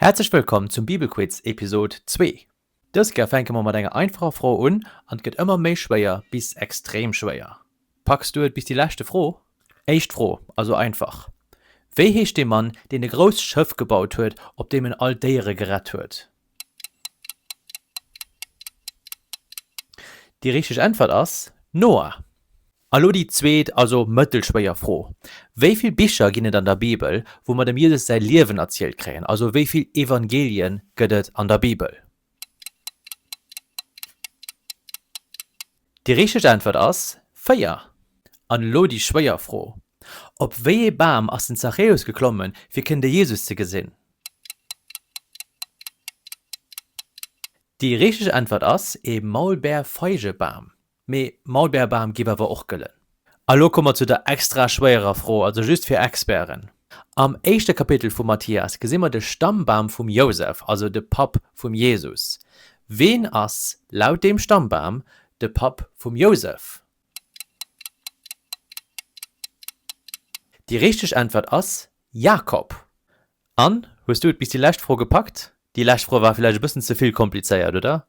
Häerzlech wëllkomm zum Bibelquiz Episod 2. Dës Kéier fänke mer mat enger einfacher Fro un an et gëtt ëmmer méi schwéier bis extrem schwéier. Packs du et bis déi leschte Fro? Éischt Fro, also einfach, Wéi heescht dee Mann, deen e grousst Schëff gebaut huet, op deem en all d'Déiere gerett huet? Déi richteg Äntwert ass, Noah. A lo déi zweet, also mëttelschwéier Fro, Wéi vill Bicher ginn et an der Bibel, wou mer dem Jesus säi Liewen erzielt kréien? Also wéi vill Evangelien gëtt et an der Bibel? Déi richteg Äntwert ass, 4. An elo déi schwéier Fro, Op wéi ee Bam ass den Zachäus geklommen, fir kënnen de Jesus ze gesinn? Déi richteg Äntwert ass, ee Maulbeerfeigebam. Mee Maulbeerbam giff awer och gëllen. A lo komme mer zu der extra schwéierer Fro, also just fir Experten. Am éischte Kapitel vum Mathias gesi mer de Stammbam vum Jousef, also de Papp vum Jesus. Ween ass, laut deem Stammbam, de Papp vum Jousef? Déi richteg Äntwert ass Jakob. An, hues du et bis déi lescht Fro gepackt? Déi lescht Fro war villäicht e bëssen ze vill komplizéiert, oder?